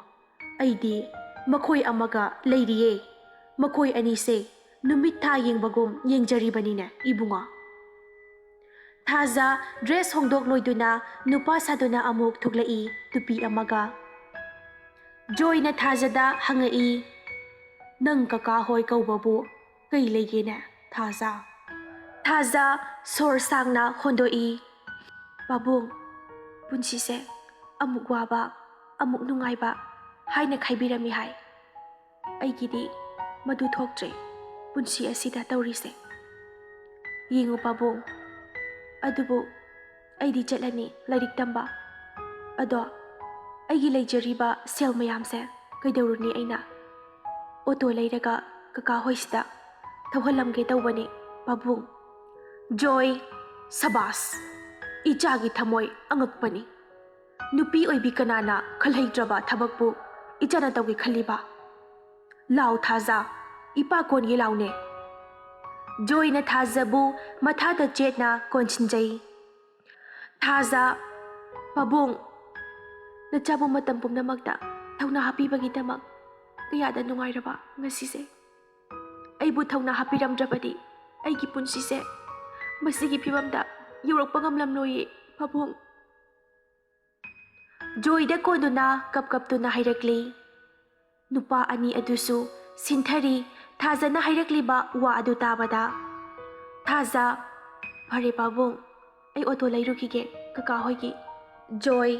ꯑꯩꯗꯤ ꯃꯈꯣꯏ ꯑꯃꯒ ꯂꯩꯔꯤꯌꯦ꯫ ꯃꯈꯣꯏ ꯑꯅꯤꯁꯦ ꯅꯨꯃꯤꯠ ꯊꯥ ꯌꯦꯡꯕꯒꯨꯝ ꯌꯦꯡꯖꯔꯤꯕꯅꯤꯅꯦ ꯏꯕꯨꯡꯉꯣ꯫" ꯊꯥꯖ ꯗ꯭ꯔꯦꯁ ꯍꯣꯡꯗꯣꯛ ꯂꯣꯏꯗꯨꯅ ꯅꯨꯄꯥ ꯁꯥꯗꯨꯅ ꯑꯃꯨꯛ ꯊꯣꯛꯂꯛꯏ ꯇꯨꯄꯤ ꯑꯃꯒ꯫ ꯖꯣꯏꯅ ꯊꯥꯖꯗ ꯍꯪꯉꯛꯏ, "ꯅꯪ ꯀꯀꯥ ꯍꯣꯏ ꯀꯧꯕꯕꯨ ꯀꯩ ꯂꯩꯒꯦꯅꯦ ꯊꯥꯖ?" ꯊꯥꯖ ꯁꯣꯔ ꯁꯥꯡꯅ ꯍꯣꯟꯗꯣꯛꯏ, "ꯄꯥꯕꯨꯡ, ꯄꯨꯟꯁꯤꯁꯦ ꯑꯃꯨꯛ ꯋꯥꯕ ꯑꯃꯨꯛ ꯅꯨꯡꯉꯥꯏꯕ ꯍꯥꯏꯅ ꯈꯥꯏꯕꯤꯔꯝꯃꯤ ꯍꯥꯏ꯫ ꯑꯩꯒꯤꯗꯤ ꯃꯗꯨ ꯊꯣꯛꯇ꯭ꯔꯦ ꯄꯨꯟꯁꯤ ꯑꯁꯤꯗ ꯇꯧꯔꯤꯁꯦ꯫ ꯌꯦꯡꯉꯨ ꯄꯥꯕꯨꯡ, ꯑꯗꯨꯕꯨ ꯑꯩꯗꯤ ꯆꯠꯂꯅꯤ ꯂꯥꯏꯔꯤꯛ ꯇꯝꯕ꯫ ꯑꯗꯣ ꯑꯩꯒꯤ ꯂꯩꯖꯔꯤꯕ ꯁꯦꯜ ꯃꯌꯥꯝꯁꯦ ꯀꯩꯗꯧꯔꯨꯅꯤ ꯑꯩꯅ? ꯑꯣꯇꯣ ꯂꯩꯔꯒ ꯀꯀꯥ ꯍꯣꯏꯁꯤꯗ ꯊꯧꯍꯜꯂꯝꯒꯦ ꯇꯧꯕꯅꯤ ꯄꯥꯕꯨꯡ꯫" ꯖꯣꯏ, ꯁꯕꯥꯁ! ꯏꯆꯥꯒꯤ ꯊꯃꯣꯏ ꯑꯉꯛꯄꯅꯤ꯫ ꯅꯨꯄꯤ ꯑꯣꯏꯕꯤ ꯀꯅꯥꯅ ꯈꯜꯍꯩꯗ꯭ꯔꯕ ꯊꯕꯛꯄꯨ ꯏꯆꯥꯅ ꯇꯧꯒꯦ ꯈꯜꯂꯤꯕ? "ꯂꯥꯎ ꯊꯥꯖ, ꯏꯄꯥ ꯀꯣꯟꯒꯦ ꯂꯥꯎꯅꯦ꯫" ꯖꯣꯏꯅ ꯊꯥꯖꯕꯨ ꯃꯊꯥꯗ ꯆꯦꯠꯅ ꯀꯣꯟꯁꯤꯟꯖꯩ꯫ ꯊꯥꯖ, "ꯄꯥꯕꯨꯡ, ꯅꯆꯥꯕꯨ ꯃꯇꯝ ꯄꯨꯝꯅꯃꯛꯇ ꯊꯧꯅꯥ ꯍꯥꯞꯄꯤꯕꯒꯤꯗꯃꯛ ꯀꯌꯥꯗ ꯅꯨꯡꯉꯥꯏꯔꯕ ꯉꯁꯤꯁꯦ꯫ ꯑꯩꯕꯨ ꯊꯧꯅꯥ ꯍꯥꯞꯄꯤꯔꯝꯗ꯭ꯔꯕꯗꯤ ꯑꯩꯒꯤ ꯄꯨꯟꯁꯤꯁꯦ ꯃꯁꯤꯒꯤ ꯐꯤꯕꯝꯗ ꯌꯧꯔꯛꯄ ꯉꯝꯂꯝꯂꯣꯏꯌꯦ ꯄꯥꯕꯨꯡ꯫" ꯖꯣꯏꯗ ꯀꯣꯟꯗꯨꯅ ꯀꯞ ꯀꯞꯇꯨꯅ ꯍꯥꯏꯔꯛꯂꯤ꯫ ꯅꯨꯄꯥ ꯑꯅꯤ ꯑꯗꯨꯁꯨ ꯁꯤꯟꯊꯔꯤ ꯊꯥꯖꯅ ꯍꯥꯏꯔꯛꯂꯤꯕ ꯋꯥ ꯑꯗꯨ ꯇꯥꯕꯗ꯫ ꯊꯥꯖ, "ꯐꯔꯦ ꯄꯥꯕꯨꯡ, ꯑꯩ ꯑꯣꯇꯣ ꯂꯩꯔꯨꯈꯤꯒꯦ ꯀꯀꯥ ꯍꯣꯏꯒꯤ꯫" ꯖꯣꯏ,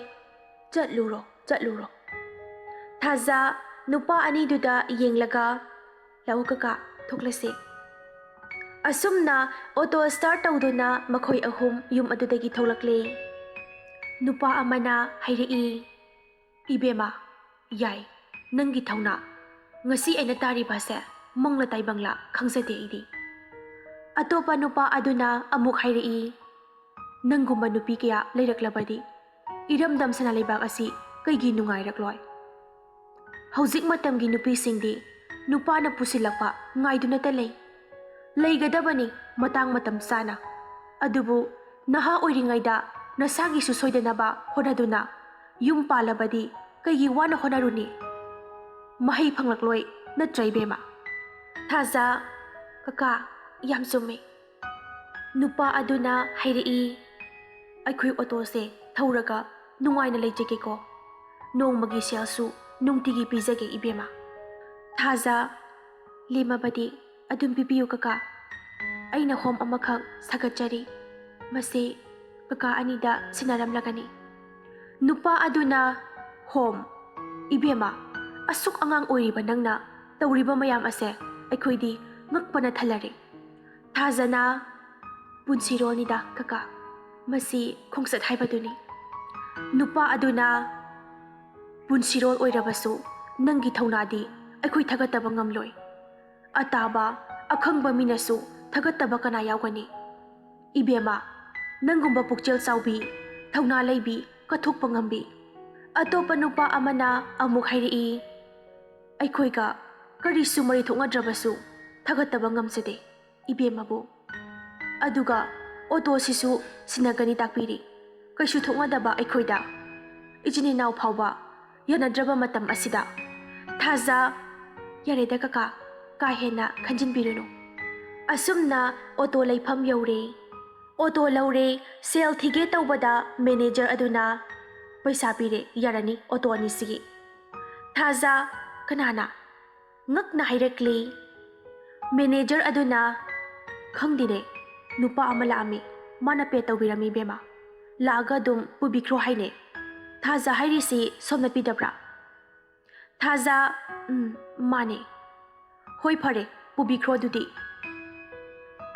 "ꯆꯠꯂꯨꯔꯣ, ꯆꯠꯂꯨꯔꯣ꯫" ꯊꯥꯖ ꯅꯨꯄꯥ ꯑꯅꯤꯗꯨꯗ ꯌꯦꯡꯂꯒ, "ꯂꯥꯛꯎ ꯀꯀꯥ, ꯊꯣꯛꯂꯁꯦ꯫" ꯑꯁꯨꯝꯅ ꯑꯣꯇꯣ ꯁ꯭ꯇꯥꯔꯠ ꯇꯧꯗꯨꯅ ꯃꯈꯣꯏ ꯑꯍꯨꯝ ꯌꯨꯝ ꯑꯗꯨꯗꯒꯤ ꯊꯣꯛꯂꯛꯂꯦ꯫ ꯅꯨꯄꯥ ꯑꯃꯅ ꯍꯥꯏꯔꯛꯏ, "ꯏꯕꯦꯝꯃ, ꯌꯥꯏ, ꯅꯪꯒꯤ ꯊꯧꯅꯥ꯫ ꯉꯁꯤ ꯑꯩꯅ ꯇꯥꯔꯤꯕ ꯑꯁꯦ ꯃꯪꯂ ꯇꯥꯏꯕꯪꯂ ꯈꯪꯖꯗꯦ ꯑꯩꯗꯤ꯫" ꯑꯇꯣꯞꯄ ꯅꯨꯄꯥ ꯑꯗꯨꯅ ꯑꯃꯨꯛ ꯍꯥꯏꯔꯛꯏ, "ꯅꯪꯒꯨꯝꯕ ꯅꯨꯄꯤ ꯀꯌꯥ ꯂꯩꯔꯛꯂꯕꯗꯤ ꯏꯔꯝꯗꯝ ꯁꯅꯥ ꯂꯩꯕꯥꯛ ꯑꯁꯤ ꯀꯩꯒꯤ ꯅꯨꯡꯉꯥꯏꯔꯛꯂꯣꯏ? ꯍꯧꯖꯤꯛ ꯃꯇꯝꯒꯤ ꯅꯨꯄꯤꯁꯤꯡꯗꯤ ꯅꯨꯄꯥꯅ ꯄꯨꯁꯤꯜꯂꯛꯄ ꯉꯥꯏꯗꯨꯅꯇ ꯂꯩ꯫ ꯂꯩꯒꯗꯕꯅꯤ ꯃꯇꯥꯡ ꯃꯇꯝ ꯆꯥꯅ꯫ ꯑꯗꯨꯕꯨ ꯅꯍꯥ ꯑꯣꯏꯔꯤꯉꯩꯗ ꯅꯁꯥꯒꯤꯁꯨ ꯁꯣꯏꯗꯅꯕ ꯍꯣꯠꯅꯗꯨꯅ ꯌꯨꯝ ꯄꯥꯜꯂꯕꯗꯤ ꯀꯩꯒꯤ ꯋꯥꯅ ꯍꯣꯠꯅꯔꯨꯅꯤ? ꯃꯍꯩ ꯐꯪꯂꯛꯂꯣꯏ, ꯅꯠꯇ꯭ꯔꯥ ꯏꯕꯦꯝꯃ? ꯊꯥꯖ, ꯀꯀꯥ, ꯌꯥꯝ ꯆꯨꯝꯃꯤ꯫ ꯅꯨꯄꯥ ꯑꯗꯨꯅ ꯍꯥꯏꯔꯛꯏ, "ꯑꯩꯈꯣꯏ ꯑꯣꯇꯣꯁꯦ ꯊꯧꯔꯒ ꯅꯨꯡꯉꯥꯏꯅ ꯂꯩꯖꯒꯦꯀꯣ꯫ ꯅꯣꯡꯃꯒꯤ ꯁꯦꯜꯁꯨ ꯅꯨꯡꯇꯤꯒꯤ ꯄꯤꯖꯒꯦ ꯏꯕꯦꯝꯃ꯫" ꯊꯥꯖ, ꯂꯦꯝꯃꯕꯗꯤ ꯑꯗꯨꯝ ꯄꯤꯕꯤꯌꯨ ꯀꯀꯥ꯫ ꯑꯩꯅ ꯍꯣꯝ ꯑꯃꯈꯛ ꯁꯥꯒꯠꯆꯔꯤ꯫ ꯃꯁꯤ ꯀꯀꯥ ꯑꯅꯤꯗ ꯁꯤꯟꯅꯔꯝꯂꯒꯅꯤ꯫ ꯅꯨꯄꯥ ꯑꯗꯨꯅ, "ꯍꯣꯝ? ꯏꯕꯦꯝꯃ, ꯑꯁꯨꯛ ꯑꯉꯥꯡ ꯑꯣꯏꯔꯤꯕ ꯅꯪꯅ ꯇꯧꯔꯤꯕ ꯃꯌꯥꯝ ꯑꯁꯦ ꯑꯩꯈꯣꯏꯗꯤ ꯉꯛꯄꯅ ꯊꯜꯂꯔꯦ꯫" ꯊꯥꯖꯅ, "ꯄꯨꯟꯁꯤꯔꯣꯜꯅꯤꯗ ꯀꯀꯥ, ꯃꯁꯤ ꯈꯣꯡꯆꯠ ꯍꯥꯏꯕꯗꯨꯅꯤ꯫" ꯅꯨꯄꯥ ꯑꯗꯨꯅ, "ꯄꯨꯟꯁꯤꯔꯣꯜ ꯑꯣꯏꯔꯕꯁꯨ ꯅꯪꯒꯤ ꯊꯧꯅꯥꯗꯤ ꯑꯩꯈꯣꯏ ꯊꯥꯒꯠꯇꯕ ꯉꯝꯂꯣꯏ꯫ ꯑꯇꯥꯕ, ꯑꯈꯪꯕ ꯃꯤꯅꯁꯨ ꯊꯥꯒꯠꯇꯕ ꯀꯅꯥ ꯌꯥꯎꯒꯅꯤ? ꯏꯕꯦꯝꯃ, ꯅꯪꯒꯨꯝꯕ ꯄꯨꯛꯆꯦꯜ ꯆꯥꯎꯕꯤ, ꯊꯧꯅꯥ ꯂꯩꯕꯤ, ꯀꯠꯊꯣꯛꯄ ꯉꯝꯕꯤ꯫" ꯑꯇꯣꯞꯄ ꯅꯨꯄꯥ ꯑꯃꯅ ꯑꯃꯨꯛ ꯍꯥꯏꯔꯛꯏ, "ꯑꯩꯈꯣꯏꯒ ꯀꯔꯤꯁꯨ ꯃꯔꯤ ꯊꯣꯛꯅꯗ꯭ꯔꯕꯁꯨ ꯊꯥꯒꯠꯇꯕ ꯉꯝꯖꯗꯦ ꯏꯕꯦꯝꯃꯕꯨ꯫ ꯑꯗꯨꯒ ꯑꯣꯇꯣꯁꯤꯁꯨ ꯁꯤꯟꯅꯒꯅꯤ ꯇꯥꯛꯄꯤꯔꯤ꯫ ꯀꯩꯁꯨ ꯊꯣꯛꯅꯗꯕ ꯑꯩꯈꯣꯏꯗ ꯏꯆꯤꯟ ꯏꯅꯥꯎ ꯐꯥꯎꯕ ꯌꯥꯅꯗ꯭ꯔꯕ ꯃꯇꯝ ꯑꯁꯤꯗ꯫" ꯊꯥꯖ, "ꯌꯥꯔꯦꯗ ꯀꯀꯥ, ꯀꯥ ꯍꯦꯟꯅ ꯈꯟꯖꯤꯟꯕꯤꯔꯨꯅꯨ꯫ ꯑꯁꯨꯝꯅ ꯑꯣꯇꯣ ꯂꯩꯐꯝ ꯌꯧꯔꯦ꯫ ꯑꯣꯇꯣ ꯂꯧꯔꯦ, ꯁꯦꯜ ꯊꯤꯒꯦ ꯇꯧꯕꯗ ꯃꯦꯅꯦꯖꯔ ꯑꯗꯨꯅ, "ꯄꯩꯁꯥ ꯄꯤꯔꯦ, ꯌꯥꯔꯅꯤ ꯑꯣꯇꯣ ꯑꯅꯤꯁꯤꯒꯤ꯫" ꯊꯥꯖ, "ꯀꯅꯥꯅ?" ꯉꯛꯅ ꯍꯥꯏꯔꯛꯂꯤ꯫ ꯃꯦꯅꯦꯖꯔ ꯑꯗꯨꯅ, "ꯈꯪꯗꯦꯅꯦ, ꯅꯨꯄꯥ ꯑꯃ ꯂꯥꯛꯑꯝꯃꯤ, ꯃꯥꯅ ꯄꯦ ꯇꯧꯕꯤꯔꯝꯃꯤ ꯏꯕꯦꯝꯃ꯫ ꯂꯥꯛꯑꯒ ꯑꯗꯨꯝ ꯄꯨꯕꯤꯈ꯭ꯔꯣ ꯍꯥꯏꯅꯦ꯫ ꯊꯥꯖ ꯍꯥꯏꯔꯤꯁꯤ ꯁꯣꯝꯅ ꯄꯤꯗꯕ꯭ꯔꯥ?" ꯊꯥꯖ, "ꯎꯝ, ꯃꯥꯅꯦ꯫ ꯍꯣꯏ, ꯐꯔꯦ, ꯄꯨꯕꯤꯈ꯭ꯔꯣ ꯑꯗꯨꯗꯤ꯫"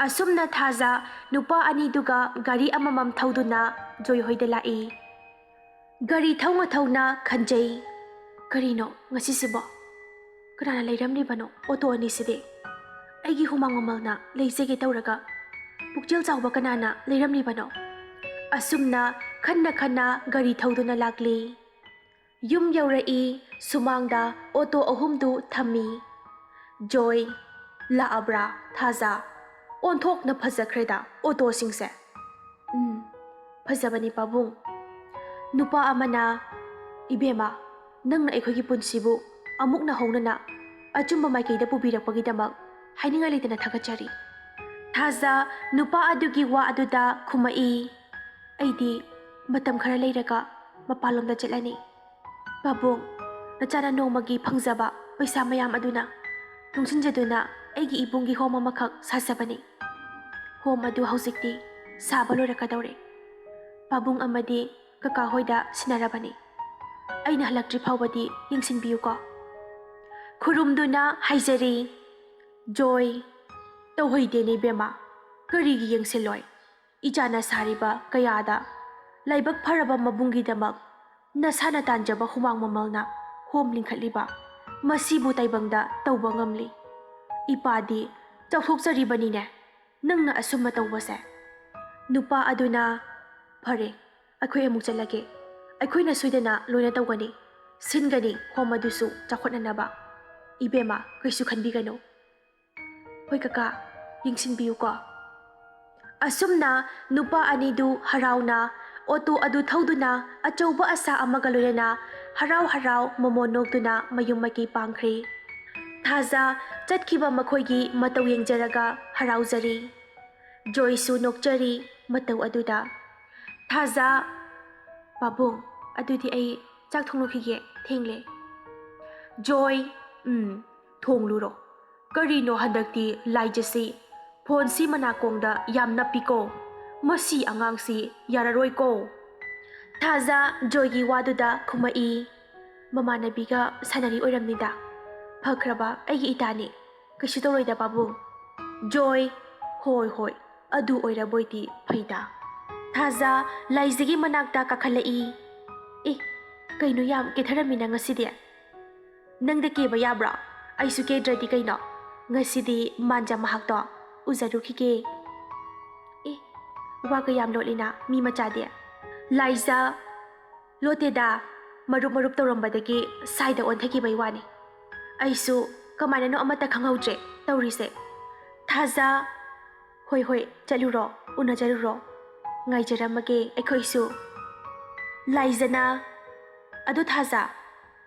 ꯑꯁꯨꯝꯅ ꯊꯥꯖ ꯅꯨꯄꯥ ꯑꯅꯤꯗꯨꯒ ꯒꯥꯔꯤ ꯑꯃꯃꯝ ꯊꯧꯗꯨꯅ ꯖꯣꯏꯍꯣꯏꯗ ꯂꯥꯛꯏ꯫ ꯒꯥꯔꯤ ꯊꯧꯅ ꯊꯧꯅ ꯈꯟꯖꯩ, "ꯀꯔꯤꯅꯣ ꯉꯁꯤꯁꯤꯕꯣ? ꯀꯅꯥꯅ ꯂꯩꯔꯝꯂꯤꯕꯅꯣ ꯑꯣꯇꯣ ꯑꯅꯤꯁꯤꯗꯤ? ꯑꯩꯒꯤ ꯍꯨꯃꯥꯡ ꯃꯃꯜꯅ ꯂꯩꯖꯒꯦ ꯇꯧꯔꯒ ꯄꯨꯛꯆꯦꯜ ꯆꯥꯎꯕ ꯀꯅꯥꯅ ꯂꯩꯔꯝꯂꯤꯕꯅꯣ?" ꯑꯁꯨꯝꯅ ꯈꯟꯅ ꯈꯟꯅ ꯒꯥꯔꯤ ꯊꯧꯗꯨꯅ ꯂꯥꯛꯂꯤ꯫ ꯌꯨꯝ ꯌꯧꯔꯛꯏ꯫ ꯁꯨꯃꯥꯡꯗ ꯑꯣꯇꯣ ꯑꯍꯨꯝꯗꯨ ꯊꯝꯃꯤ꯫ ꯖꯣꯏ, "ꯂꯥꯛꯑꯕ꯭ꯔꯥ ꯊꯥꯖ?" ꯑꯣꯟꯊꯣꯛꯅ ꯐꯖꯈ꯭ꯔꯦꯗ ꯑꯣꯇꯣꯁꯤꯡꯁꯦ꯫ ꯎꯝ, ꯐꯖꯕꯅꯤ ꯄꯥꯕꯨꯡ꯫ ꯅꯨꯄꯥ ꯑꯃꯅ, "ꯏꯕꯦꯝꯃ, ꯅꯪꯅ ꯑꯩꯈꯣꯏꯒꯤ ꯄꯨꯟꯁꯤꯕꯨ ꯑꯃꯨꯛ ꯅꯧꯍꯧꯅꯅ ꯑꯆꯨꯝꯕ ꯃꯥꯏꯀꯩꯗ ꯄꯨꯕꯤꯔꯛꯄꯒꯤꯗꯃꯛ ꯍꯥꯏꯅꯤꯡꯉꯥꯏ ꯂꯩꯇꯅ ꯊꯥꯒꯠꯆꯔꯤ"꯫ ꯊꯥꯖ ꯅꯨꯄꯥ ꯑꯗꯨꯒꯤ ꯋꯥ ꯑꯗꯨꯗ ꯈꯨꯝꯃꯛꯏ, "ꯑꯩꯗꯤ ꯃꯇꯝ ꯈꯔ ꯂꯩꯔꯒ ꯃꯄꯥꯟꯂꯣꯝꯗ ꯆꯠꯂꯅꯤ꯫ ꯄꯥꯕꯨꯡ, ꯅꯆꯥꯅ ꯅꯣꯡꯃꯒꯤ ꯐꯪꯖꯕ ꯄꯩꯁꯥ ꯃꯌꯥꯝ ꯑꯗꯨꯅ ꯇꯨꯡꯁꯤꯟꯖꯗꯨꯅ ꯑꯩꯒꯤ ꯏꯕꯨꯡꯒꯤ ꯍꯣꯝ ꯑꯃꯈꯛ ꯁꯥꯖꯕꯅꯤ꯫ ꯍꯣꯝ ꯑꯗꯨ ꯍꯧꯖꯤꯛꯇꯤ ꯁꯥꯕ ꯂꯣꯏꯔꯛꯀꯗꯧꯔꯦ꯫ ꯄꯥꯕꯨꯡ ꯑꯃꯗꯤ ꯀꯀꯥ ꯍꯣꯏꯗ ꯁꯤꯟꯅꯔꯕꯅꯤ꯫ ꯑꯩꯅ ꯍꯜꯂꯛꯇ꯭ꯔꯤ ꯐꯥꯎꯕꯗꯤ ꯌꯦꯡꯁꯤꯟꯕꯤꯌꯨꯀꯣ"꯫ ꯈꯨꯔꯨꯝꯗꯨꯅ ꯍꯥꯏꯖꯔꯤ, "ꯖꯣꯏ, ꯇꯧꯍꯩꯗꯦꯅꯦ ꯏꯕꯦꯝꯃ, ꯀꯔꯤꯒꯤ ꯌꯦꯡꯁꯤꯜꯂꯣꯏ? ꯏꯆꯥꯅ ꯁꯥꯔꯤꯕ ꯀꯌꯥꯗ ꯂꯥꯏꯕꯛ ꯐꯔꯕ ꯃꯕꯨꯡꯒꯤꯗꯃꯛ ꯅꯁꯥꯅ ꯇꯥꯟꯖꯕ ꯍꯨꯃꯥꯡ ꯃꯃꯜꯅ ꯍꯣꯝ ꯂꯤꯡꯈꯠꯂꯤꯕ, ꯃꯁꯤꯕꯨ ꯇꯥꯏꯕꯪꯗ ꯇꯧꯕ ꯉꯝꯂꯤ꯫ ꯏꯄꯥꯗꯤ ꯆꯥꯎꯊꯣꯛꯆꯔꯤꯕꯅꯤꯅꯦ ꯅꯪꯅ ꯑꯁꯨꯝꯕ ꯇꯧꯕꯁꯦ"꯫ ꯅꯨꯄꯥ ꯑꯗꯨꯅ, "ꯐꯔꯦ, ꯑꯩꯈꯣꯏ ꯑꯃꯨꯛ ꯆꯠꯂꯒꯦ꯫ ꯑꯩꯈꯣꯏꯅ ꯁꯣꯏꯗꯅ ꯂꯣꯏꯅ ꯇꯧꯒꯅꯤ, ꯁꯤꯟꯒꯅꯤ ꯍꯣꯝ ꯑꯗꯨꯁꯨ ꯆꯥꯎꯈꯠꯅꯅꯕ꯫ ꯏꯕꯦꯝꯃ, ꯀꯩꯁꯨ ꯈꯟꯕꯤꯒꯅꯨ"꯫ "ꯍꯣꯏ ꯀꯀꯥ, ꯌꯦꯡꯁꯤꯟꯕꯤꯌꯨꯀꯣ"꯫ ꯑꯁꯨꯝꯅ ꯅꯨꯄꯥ ꯑꯅꯤꯗꯨ ꯍꯔꯥꯎꯅ ꯑꯣꯇꯣ ꯑꯗꯨ ꯊꯧꯗꯨꯅ ꯑꯆꯧꯕ ꯑꯁꯥ ꯑꯃꯒ ꯂꯣꯏꯅꯅ ꯍꯔꯥꯎ ꯍꯔꯥꯎ ꯃꯃꯣꯟ ꯅꯣꯛꯇꯨꯅ ꯃꯌꯨꯝ ꯃꯥꯏꯀꯩ ꯄꯥꯡꯈ꯭ꯔꯦ꯫ ꯊꯥꯖ ꯆꯠꯈꯤꯕ ꯃꯈꯣꯏꯒꯤ ꯃꯇꯧ ꯌꯦꯡꯖꯔꯒ ꯍꯔꯥꯎꯖꯔꯤ꯫ ꯖꯣꯏꯁꯨ ꯅꯣꯛꯆꯔꯤ ꯃꯇꯧ ꯑꯗꯨꯗ꯫ ꯊꯥꯖ, "ꯄꯥꯕꯨꯡ, ꯑꯗꯨꯗꯤ ꯑꯩ ꯆꯥꯛ ꯊꯣꯡꯂꯨꯈꯤꯒꯦ, ꯊꯦꯡꯂꯦ"꯫ ꯖꯣꯏ, "ꯎꯝ, ꯊꯣꯡꯂꯨꯔꯣ꯫ ꯀꯔꯤꯅꯣ ꯍꯟꯗꯛꯇꯤ ꯂꯥꯏꯖꯁꯤ ꯐꯣꯟꯁꯤ ꯃꯅꯥꯀꯣꯡꯗ ꯌꯥꯝ ꯅꯞꯄꯤꯀꯣ꯫ ꯃꯁꯤ ꯑꯉꯥꯡꯁꯤ ꯌꯥꯔꯔꯣꯏꯀꯣ"꯫ ꯊꯥꯖ ꯖꯣꯏꯒꯤ ꯋꯥꯗꯨꯗ ꯈꯨꯝꯃꯛꯏ, "ꯃꯃꯥꯟꯅꯕꯤꯒ ꯁꯥꯟꯅꯔꯤ ꯑꯣꯏꯔꯝꯅꯤꯗ꯫ ꯐꯈ꯭ꯔꯕ ꯑꯩꯒꯤ ꯏꯇꯥꯅꯤ꯫ ꯀꯩꯁꯨ ꯇꯧꯔꯣꯏꯗ ꯄꯥꯕꯨꯡ"꯫ ꯖꯣꯏ, "ꯍꯣꯏ ꯍꯣꯏ, ꯑꯗꯨ ꯑꯣꯏꯔꯕꯣꯏꯗꯤ ꯐꯩꯗ"꯫ ꯊꯥꯖ ꯂꯥꯏꯖꯒꯤ ꯃꯅꯥꯛꯇ ꯀꯥꯈꯠꯂꯛꯏ꯫ "ꯑꯦ, ꯀꯩꯅꯣ ꯌꯥꯝ ꯀꯦꯊꯔꯝꯃꯤꯅ ꯉꯁꯤꯗꯤ? ꯅꯪꯗ ꯀꯦꯕ ꯌꯥꯕ꯭ꯔꯣ? ꯑꯩꯁꯨ ꯀꯦꯗ꯭ꯔꯗꯤ ꯀꯩꯅꯣ? ꯉꯁꯤꯗꯤ ꯃꯥꯟꯖ ꯃꯍꯥꯛꯇꯣ ꯎꯖꯔꯨꯈꯤꯒꯦ"꯫ "ꯑꯦ, ꯋꯥꯒ ꯌꯥꯝ ꯂꯣꯠꯂꯤꯅ ꯃꯤ ꯃꯆꯥꯗꯤ"꯫ ꯂꯥꯏꯖ, "ꯂꯣꯠꯇꯦꯗ, ꯃꯔꯨꯞ ꯃꯔꯨꯞ ꯇꯧꯔꯝꯕꯗꯒꯤ ꯁꯥꯏꯗ ꯑꯣꯟꯊꯈꯤꯕꯩ ꯋꯥꯅꯤ꯫ ꯑꯩꯁꯨ ꯀꯃꯥꯏꯅꯅꯣ ꯑꯃꯠꯇ ꯈꯪꯍꯧꯗ꯭ꯔꯦ ꯇꯧꯔꯤꯁꯦ"꯫ ꯊꯥꯖ, "ꯍꯣꯏ, ꯍꯣꯏ, ꯆꯠꯂꯨꯔꯣ, ꯎꯅꯖꯔꯨꯔꯣ꯫ ꯉꯥꯏꯖꯔꯝꯃꯒꯦ ꯑꯩꯈꯣꯏꯁꯨ꯫" ꯂꯥꯏꯖꯅ, "ꯑꯗꯨ ꯊꯥꯖ,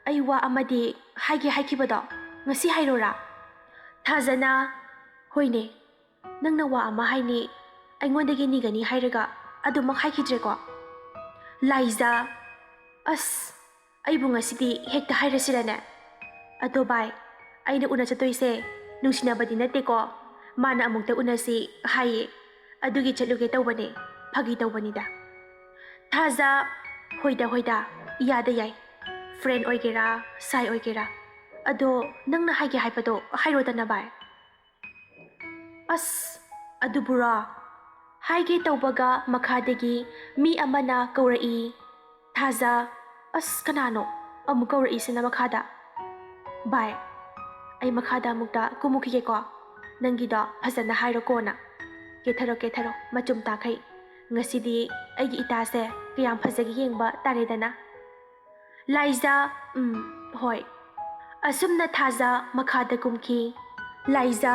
ꯑꯩ ꯋꯥ ꯑꯃꯗꯤ ꯍꯥꯏꯒꯦ ꯍꯥꯏꯈꯤꯕꯗꯣ ꯉꯁꯤ ꯍꯥꯏꯔꯣꯔꯥ?" ꯊꯥꯖꯅ, "ꯍꯣꯏꯅꯦ, ꯅꯪꯅ ꯋꯥ ꯑꯃ ꯍꯥꯏꯅꯤ, ꯑꯩꯉꯣꯟꯗꯒꯤ ꯅꯤꯒꯅꯤ ꯍꯥꯏꯔꯒ ꯑꯗꯨꯃꯛ ꯍꯥꯏꯈꯤꯗ꯭ꯔꯦꯀꯣ?" ꯂꯥꯏꯖ, "ꯑꯁ, ꯑꯩꯕꯨ ꯉꯁꯤꯗꯤ ꯍꯦꯛꯇ ꯍꯥꯏꯔꯁꯤꯔꯅꯦ? ꯑꯗꯣ ꯚꯥꯏ, ꯑꯩꯅ ꯎꯅ ꯆꯠꯇꯣꯏꯁꯦ ꯅꯨꯡꯁꯤꯅꯕꯗꯤ ꯅꯠꯇꯦꯀꯣ, ꯃꯥꯅ ꯑꯃꯨꯛꯇ ꯎꯅꯁꯤ ꯍꯥꯏꯌꯦ, ꯑꯗꯨꯒꯤ ꯆꯠꯂꯨꯒꯦ ꯇꯧꯕꯅꯦ, ꯐꯥꯒꯤ ꯇꯧꯕꯅꯤꯗ꯫" ꯊꯥꯖ, "ꯍꯣꯏꯗ, ꯍꯣꯏꯗ, ꯏꯌꯥꯗ ꯌꯥꯏ, ꯐ꯭ꯔꯦꯟ ꯑꯣꯏꯒꯦꯔꯥ, ꯁꯥꯏ ꯑꯣꯏꯒꯦꯔꯥ꯫ ꯑꯗꯣ ꯅꯪꯅ ꯍꯥꯏꯒꯦ ꯍꯥꯏꯕꯗꯣ ꯍꯥꯏꯔꯣꯗꯅ ꯚꯥꯏ꯫" "ꯑꯁ, ꯑꯗꯨꯕꯨꯔꯣ?" ꯍꯥꯏꯒꯦ ꯇꯧꯕꯒ ꯃꯈꯥꯗꯒꯤ ꯃꯤ ꯑꯃꯅ ꯀꯧꯔꯛꯏ꯫ ꯊꯥꯖ, "ꯑꯁ, ꯀꯅꯥꯅꯣ ꯑꯃꯨꯛ ꯀꯧꯔꯛꯏꯁꯤꯅ ꯃꯈꯥꯗ?" "ꯚꯥꯏ, ꯑꯩ ꯃꯈꯥꯗ ꯑꯃꯨꯛꯇ ꯀꯨꯝꯃꯨꯈꯤꯒꯦꯀꯣ, ꯅꯪꯒꯤꯗꯣ ꯐꯖꯅ ꯍꯥꯏꯔꯣ ꯀꯣꯟꯅ꯫ ꯀꯦꯊꯔꯣ, ꯀꯦꯊꯔꯣ, ꯃꯆꯨꯝ ꯇꯥꯈꯩ꯫ ꯉꯁꯤꯗꯤ ꯑꯩꯒꯤ ꯏꯇꯥꯁꯦ ꯀꯌꯥꯝ ꯐꯖꯒꯦ ꯌꯦꯡꯕ ꯇꯥꯔꯦꯗꯅ꯫" ꯂꯥꯏꯖ, "ꯎꯝ, ꯍꯣꯏ꯫" ꯑꯁꯨꯝꯅ ꯊꯥꯖ ꯃꯈꯥꯗ ꯀꯨꯝꯈꯤ꯫ ꯂꯥꯏꯖ,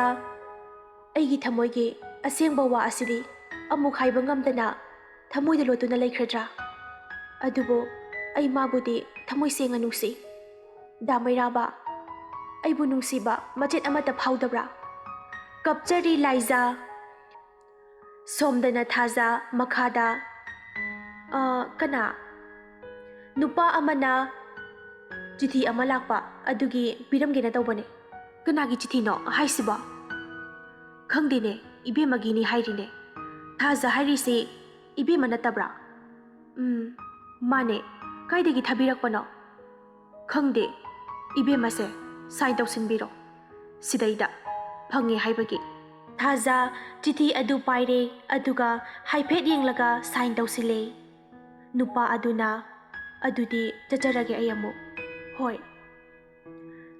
"ꯑꯩꯒꯤ ꯊꯃꯣꯏꯒꯤ ꯑꯁꯦꯡꯕ ꯋꯥ ꯑꯁꯤꯗꯤ ꯑꯃꯨꯛ ꯍꯥꯏꯕ ꯉꯝꯗꯅ ꯊꯃꯣꯏꯗ ꯂꯣꯠꯇꯨꯅ ꯂꯩꯈ꯭ꯔꯗ꯭ꯔꯥ? ꯑꯗꯨꯕꯨ ꯑꯩ ꯃꯥꯕꯨꯗꯤ ꯊꯃꯣꯏ ꯁꯦꯡꯅ ꯅꯨꯡꯁꯤ꯫ ꯗꯥ ꯃꯩꯔꯥꯕ, ꯑꯩꯕꯨ ꯅꯨꯡꯁꯤꯕ ꯃꯆꯦꯠ ꯑꯃꯠꯇ ꯐꯥꯎꯗꯕ꯭ꯔꯥ?" ꯀꯞꯆꯔꯤ ꯂꯥꯏꯖ꯫ ꯁꯣꯝꯗꯅ ꯊꯥꯖ ꯃꯈꯥꯗ, "ꯑ, ꯀꯅꯥ?" "ꯅꯨꯄꯥ ꯑꯃꯅ ꯆꯤꯊꯤ ꯑꯃ ꯂꯥꯛꯄ, ꯑꯗꯨꯒꯤ ꯄꯤꯔꯝꯒꯦꯅ ꯇꯧꯕꯅꯦ꯫" "ꯀꯅꯥꯒꯤ ꯆꯤꯊꯤꯅꯣ ꯍꯥꯏꯁꯤꯕꯣ?" "ꯈꯪꯗꯦꯅꯦ, ꯏꯕꯦꯝꯃꯒꯤꯅꯤ ꯍꯥꯏꯔꯤꯅꯦ꯫" "ꯊꯥꯖ ꯍꯥꯏꯔꯤꯁꯤ ꯏꯕꯦꯝꯃ ꯅꯠꯇꯕ꯭ꯔꯥ?" "ꯎꯝ, ꯃꯥꯅꯦ꯫ ꯀꯥꯏꯗꯒꯤ ꯊꯥꯕꯤꯔꯛꯄꯅꯣ?" "ꯈꯪꯗꯦ, ꯏꯕꯦꯝꯃꯁꯦ ꯁꯥꯏꯟ ꯇꯧꯁꯤꯟꯕꯤꯔꯣ ꯁꯤꯗꯩꯗ, ꯐꯪꯉꯦ ꯍꯥꯏꯕꯒꯤ꯫" ꯊꯥꯖ ꯆꯤꯊꯤ ꯑꯗꯨ ꯄꯥꯏꯔꯦ, ꯑꯗꯨꯒ ꯍꯥꯏꯐꯦꯠ ꯌꯦꯡꯂꯒ ꯁꯥꯏꯟ ꯇꯧꯁꯤꯜꯂꯦ꯫ ꯅꯨꯄꯥ ꯑꯗꯨꯅ, "ꯑꯗꯨꯗꯤ ꯆꯠꯆꯔꯒꯦ ꯑꯩ ꯑꯃꯨꯛ꯫" "ꯍꯣꯏ꯫"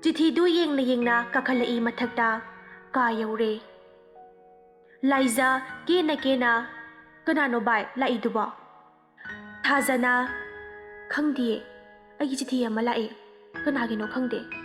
ꯆꯤꯊꯤꯗꯨ ꯌꯦꯡꯅ ꯌꯦꯡꯅ ꯀꯥꯈꯠꯂꯛꯏ ꯃꯊꯛꯇ꯫ ꯀꯥ ꯌꯧꯔꯦ꯫ ꯂꯥꯏꯖ ꯀꯦꯅ ꯀꯦꯅ, "ꯀꯅꯥꯅꯣ ꯚꯥꯏ ꯂꯥꯛꯏꯗꯨꯕꯣ?" ꯊꯥꯖꯅ, "ꯈꯪꯗꯤꯌꯦ, ꯑꯩꯒꯤ ꯆꯤꯊꯤ ꯑꯃ ꯂꯥꯛꯑꯦ, ꯀꯅꯥꯒꯤꯅꯣ ꯈꯪꯗꯦ꯫"